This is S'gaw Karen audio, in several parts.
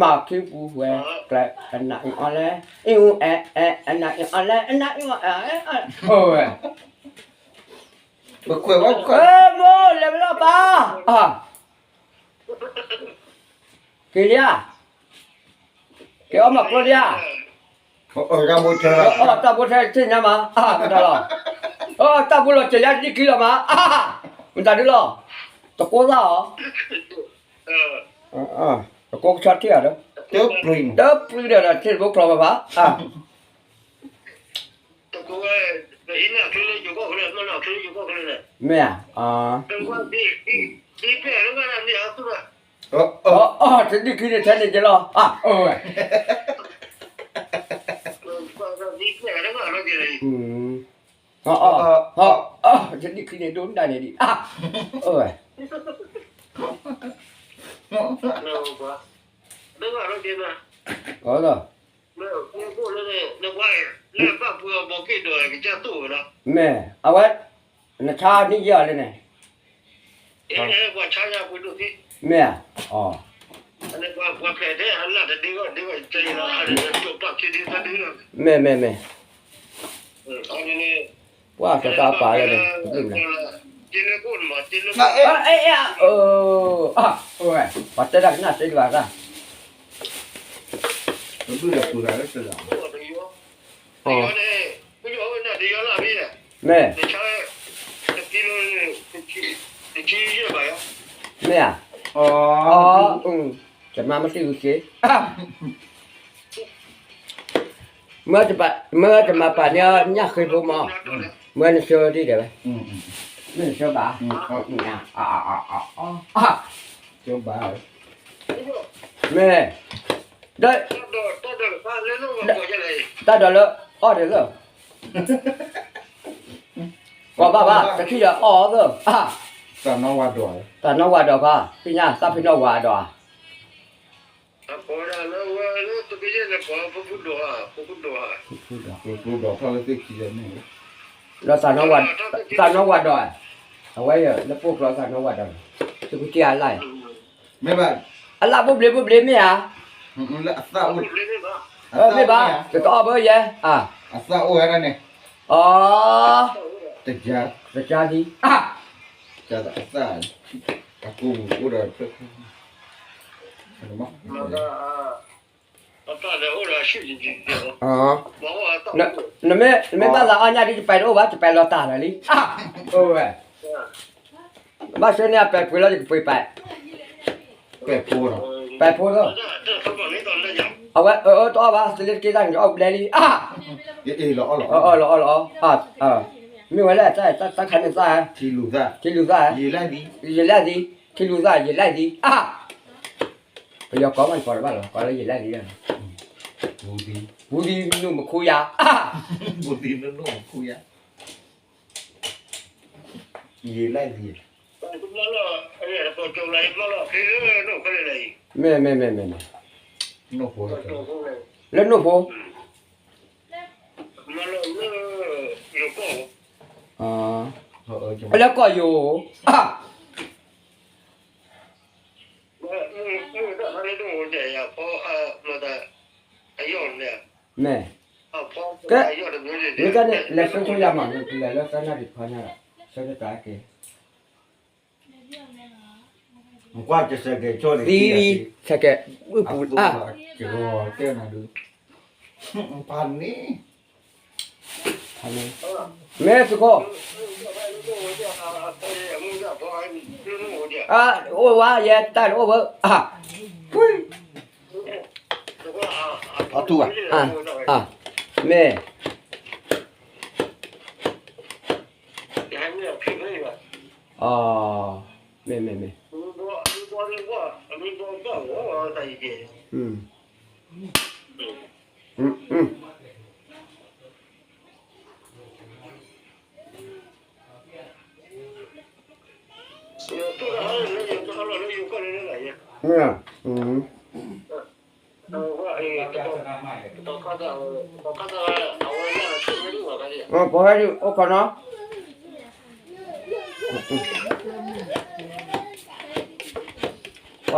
မၤခံပူၤဝဲ, ကျဲ, အနအံၤအီၤလဲၣ်, အံၤအူအဲ, အဲ, အနအံၤအီၤလဲၣ်, အနအံၤအီၤ, အဲ, အိၣ်ဝဲ, ပခွဲးဝဲခွဲး, မိၢ်လဲၤဝဲလီၤပၢ်, က့ၤလံဧါ, က့ၤအီၣ်မၤကျိလံဧါ, တၢ်ဘိထဲတသ့ၣ်ညါမး, မတၤလီၤ, တၢ်ဘိလီၤစဲးလံတဒံၣ်ခံလီၤမး, မတၤဒုလီၤ, တကိးသၣ်အီၤ တကိးကဆီထံၣ်အီၤဒီး, တပျုၤဒီး ထံၣ်တဘိကျီၢ်ဘၣ်ဘၣ်, မ့ၢ်ဧါ, တဒံၣ်ခံန့ၣ်ထဲန့ၣ်က့ၤလီၤ, တဒံၣ်ခံန့ၣ်ဒိၣ်ဒၣ်န့ၣ်ဒံး, မ့ၢ်, အဝဲ, နဆါနံၣ်ယဲၢ်အီၤလၢန့ၣ်, မ့ၢ်ဧါ, အီၤ, မ့ၢ်မ့ၢ်မ့ၢ်, ပှၤစီၤတၢ်ပာ်လၢန့ၣ်, ပှၤတဲတၢ်ကနၣ်တဲဒံးဘၣ်တၢ်, မ့ၢ်, မ့ၢ်ဧါ, အီၤ, တမၤမသ့ၣ်ဂုၤက့ၤ, မ့ၢ်တမၤပာ်န့ၢ်ညၣ်ဃ့ဖိမး, မ့ၢ်နဆှၢဒ်ဒဲးဝဲ, မ့ၢ်နဆှၢဘၣ်, မ့ၢ်, ဒီး, တၢ်ဒိးလၢအီၣ်ဒဲးလၢ ကိးဘၣ်ဘၣ် တထံၣ်ဒီးအီၣ်သၢ, တၢ်နီၣ်ဝၤဒီး, တၢ်နီၣ်ဝၤဒီးဖါ, သ့ၣ်ညါသးဖဲနီၣ်ဝၤဒီးဧါ, ဒီးသးနီၣ်ဝၤဒီး, အဝဲယလၢပှိၢ်ကျီသးနီၣ်ဝၤဒီး, သုကထံၣ်အလၢ်, အလၢ်ဘိၣ်ဘျ့ဘိၣ်ဘျ့မ့ၢ်ဧါ, မ့ၢ်ဘၣ်, တကအီၣ်ဘၣ်ယဲ, အ, တကါလံ, အ, နမ့ၢ်ဘၣ်သးအီၣ်ညၣ်ဒ်ယပာ်တအိၣ်ဘၣ် ယပာ်လီၤတၢ်လီၤလံ, အိၣ်ဝဲ, ဘၣ်ဆၢန့ၣ်အပာ်ပှ့ၤလီၤ ယကပှ့ၤပာ်, ပာ်ဖိလီၤ, အဝဲအၢတအီၣ်ဘၣ် သလ့တက့ၢ်တၢ်န့ၣ် ယအီၣ်ဘျဲလံ, အီၣ်လီၤအီၣ်လီၤအီၣ်, မ့ၢ်ဝဲလဲၣ် တၢ်ခါန့ၣ်သၣ်, ထံလူၤသၣ်, ယလဲၣ်သံ, ထံလူၤသၣ် ယလဲၣ်သံ, ပယီၤကိးမး နကိးတဘၣ်လီၤ ကိးလၢယလဲၣ်သံ, ဘူးသံနူၢ်မခူယါ, ဘူးသံနူၢ်မခူယါ, ယလဲၣ်သံ, မ့ၢ်မ့ၢ်မ့ၢ်မ့ၢ်, လၢနိၣ်ဖိ, လၢကီၢ်ယိၤ, မ့ၢ်, ကဲ, မ့ၢ်ကဲန့ၣ် လဲၤဆၢထၢၣ်ယၤမး လဲၤလၢသနၢ်ဒံးဖီညါဒီး, ဆၢထၢၣ်တၢ်က့ၤ သံလံ, ဆဲးကဲး, ဝ့ၢ်ပူၤအါ, ဖးန့ၣ်, မ့ၢ်သုးခိၣ်, အအိၣ်ဝဲယဲတၢ်အိၣ်ဘၣ်, မ့ၢ် မ့ၢ်မ့ၢ်မ့ၢ်, မ့ၢ်, ပဟဲဒုးအိၣ်ခိးနီၤ.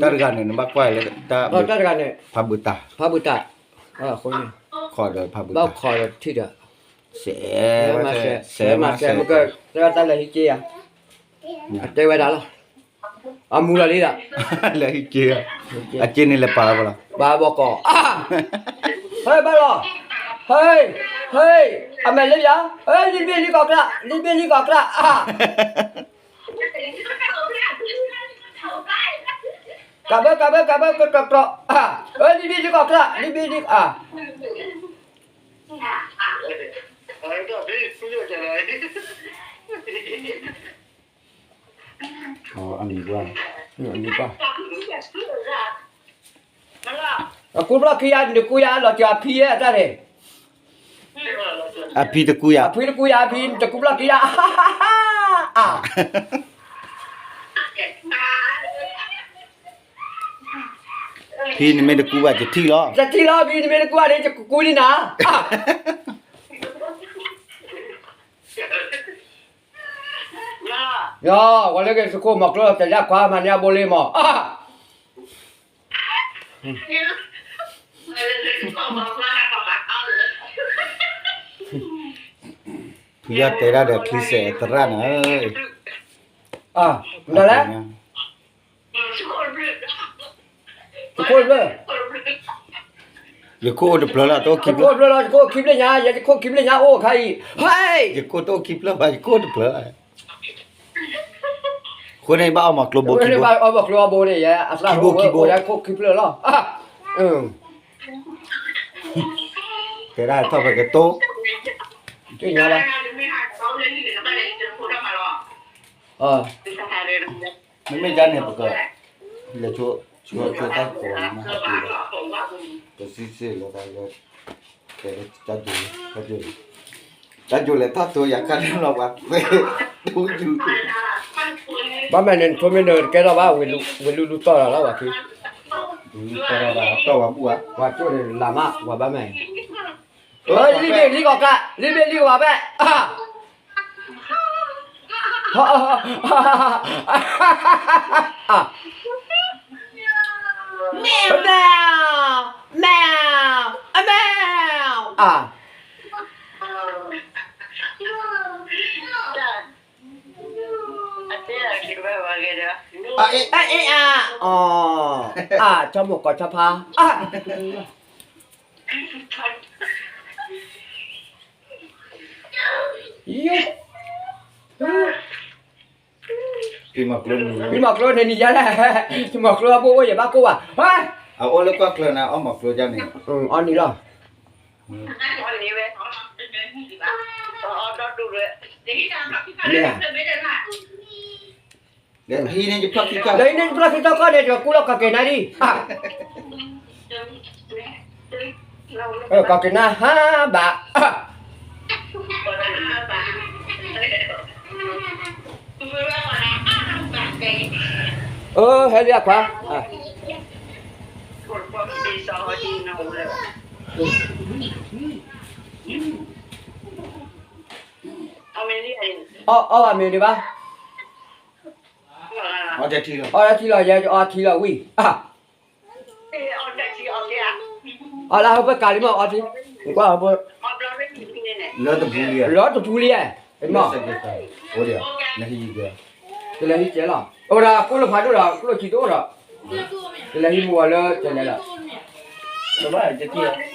တၢ်တဂၤန့ၣ် နဘၣ်ကွၢ်လၢတၢ် တၢ်တဂၤန့ၣ် ဖးဘုးတၢ်, ဖးဘုးတၢ်, အဃိန့ၣ် ခိးဒီးဖးဘုးတၢ်, ဘၣ်ခိးဒီးထံၣ်ဒီး စဲး, စဲးမးစဲး, တၢ်လဲၤဟံးက့ယၤ, အတဲဝဲဒၣ်လီၤ, အမူလီၤလံဒီး, လဲၤဟံးက့, အက့န့ၣ်လဲၤပာ်ဝဲလီၤ, ပာ်ဘီကီး, ဟဲဘၣ်လီၤ, ဟဲ, ဟဲ, အမဲာ်လၢယၤ, ဟဲ လံဘ့ၣ်လံကီၢ်ကျၢၢ်, လံဘ့ၣ်လံကီၢ်ကျၢၢ်, ကးဘၢ ကးဘၢ ကးဘၢ ကတြီ ကတြီ, အၢ လံဘ့ၣ်လံကီၢ်ကျၢၢ် လံဘ့ၣ်လံ, အၢ အမံၤပှၢ်, အမံၤပှၢ်, အကူဘျီၣ်ခံယၤ နတကူယၤ လီၤစၢၤအဖံအတၢ်န့ၣ်, အဖံတကူယၤ, အဖံတကူယၤ အဖံတကူဘျီၣ်ခံယၤ, အါ, ဖံနမ့ၢ်တကူဘၣ်ယထံၣ်လီၤ, ယထံၣ်လီၤ ဖံနမ့ၢ်တကူဘၣ်န့ၣ် ယကကူလံနၤ. ယီၤ ဝဲလၢက့ၤသုးခိၣ်မီၤကျိ တယၢ်ခွါမၤန့ၢ်အဘိလ့မီၤ, ဖုယီၢ်တဲဒၣ်ဒီးချံစဲးသရၣ်န့ၣ်, မတၤလဲၣ်, ယခိၣ်တဖျၢၣ်, ယခိၣ်အိၣ်တဖျၢၣ်လီၤ တအိၣ်ခံဖျၢၣ်, ယခိၣ်တဖျၢၣ်လီၤ ယခိၣ်ခံဖျၢၣ်ညါ ယခိၣ်ခံဖျၢၣ်ညါအိၣ်အခါအံၤ, ဟဲ, ယခိၣ်တအိၣ်ခံဖျၢၣ်ဘၣ် ယခိၣ်တဖျၢၣ်, အဃိန့ၣ် ယဘၣ်အီၣ်မီၤကျိဘိခံဘိ, အီၣ်မီၤကျိအဘိန့ၣ် ယအသရၣ်ခံဘိခံဘိ, ယခိၣ်ခံဖျၢၣ်လီၤ. တဲဒၣ်ထီၣ်ဖဲကတိၤ, သ့ၣ်ညါဘၣ်, မ့မ့ၢ်ဒ်န့ၣ် ပကလဲၤဆိ ဆိဆိတၢ်ကိးနမ့ၢ်ဟးက့ၤဒီး ပစံးစ့ၢ်လီၤတၢ်လၢ တဲလၢတၢ်ဒိးလၢ တၢ်ဒိးလဲၤထီၣ်တိၤယၤခါန့ၣ်လီၤ ပှၤသ့ၣ်ဒိၣ်ယူၤ, ဘၣ်မနုၤနထိမ့ၢ်နတကဲထီၣ်ဘၣ် ဝံၤလူၤလူၤတီၢ်လီၤလီၤဝဲခံ, လူၤတီၢ်လီၤဘၣ်တီၢ်ဝဲဘူၣ်ဧါ, ပှၤကၠိၣ်န့ၣ်လၤမး ပှၤဘၣ်မနုၤ, လံၣ်ဘ့ၣ်လံၣ်ဂီၤကါ လံၣ်ဘ့ၣ်လံၣ်ဂီၤဘဲၣ် အမဲၣ်, မဲၣ်, အမဲၣ်, အ, အအ့ၣ်အါ, အီ, အ, ဆီမိၢ်ကီၢ်ဆီဖါ, အ ပမီၤကျိန့ၣ်နံၤယါလဲၣ်, ပမီၤကျိအဘိအိၣ်ယဘၣ်ကိၢ်ဘၣ်, အအိၣ်လၢကွၢ်ကျၢၤနၤ အီၣ်မီၤကျိဒ်န့ၣ်, အီၣ်နံၤလီၤ, မ့ၢ်ဧါ လၢဟံၣ်န့ၣ်ယဖျီၣ်ခံကီၢ်န့ၣ် ယကူလီၤကီၢ်က့ၤနၤဒံး, ကီၢ်က့ၤနၤဟါဘၣ်, အၢ ဟဲလံအခွါ, အီၣ်အီၣ်ဘၣ်မ့ၢ်ဒံးဘၣ်, အီၣ်ထံလီၤ ယအီထံလီၤဝံၤ, အီၣ်လၢဟိၣ်ပၢၢ်ကးလံမ့ၢ်အီထံ, ကွၢ်ဟိၣ်ပၢၢ်, လၢတပူၤလံ, လၢတပူၤလံ, မ့ၢ်, ကလဲၤဟံးကဲလီၤ, အိၣ်ဒီးကိၣ်လၢဖးဒိၣ်ဒီး ကျိၣ်ဆံတအိၣ်ဒီး, ကလဲၤဟံးမူဝဲလၢကလဲၤလီၤ, တဘၣ်တထံၣ်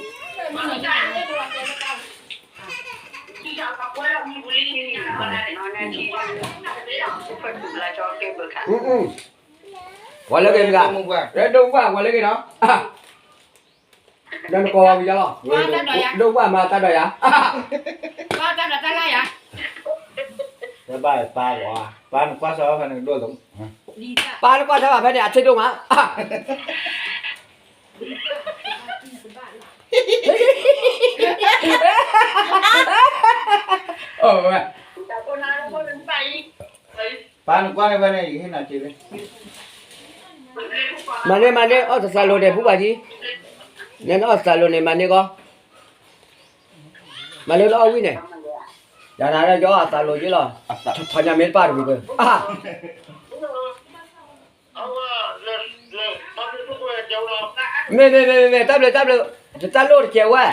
ပှၤလၢဂ့ၤမ့ၢ်ဂ့ၤ, ဒိၣ်ပှၢ်ပှၤလၢဂ့ၤနီၤ, ဒီးနကိးဝံၤယါလီၤ, ဒိၣ်ပှၢ်မၤတၢ်ဒီးယၤ, တဘၣ်ပၢ်လီၤ, ပၢ်နကွၢ်စၢၤဖဲန့ၣ်ဒိၣ်လီၤ, ပၢ်နကွၢ်စၢၤဖဲန့ၣ် အထံၣ်ဒိၣ်မး ပၢ်နကွၢ်န့ၣ်ဝဲန့ၣ် ယဟ့ၣ်နၤက့ၤလံ, မၤန့ၢ် မၤန့ၢ် အီၣ်တသးလိၤန့ၣ် ဖူဘၣ်ကံ, နဲနအီၣ်တသးလိၤန့ၣ် မၤန့ၢ်ကီး, မၤန့ၢ်လၢအီၣ်ဝံၤန့ၣ်, ယၤနၤလၢယအီၣ်အသးလိၤက့ၤလီၤ, ထီၣ်ညါမ့ၢ်တပၣ်တဝံၤဘၣ်, မ့ၢ် မ့ၢ် မ့ၢ် မ့ၢ် တၢ်ဘျုး တၢ်ဘျုး, ယတၢ်လိၣ်တကဲဝဲ,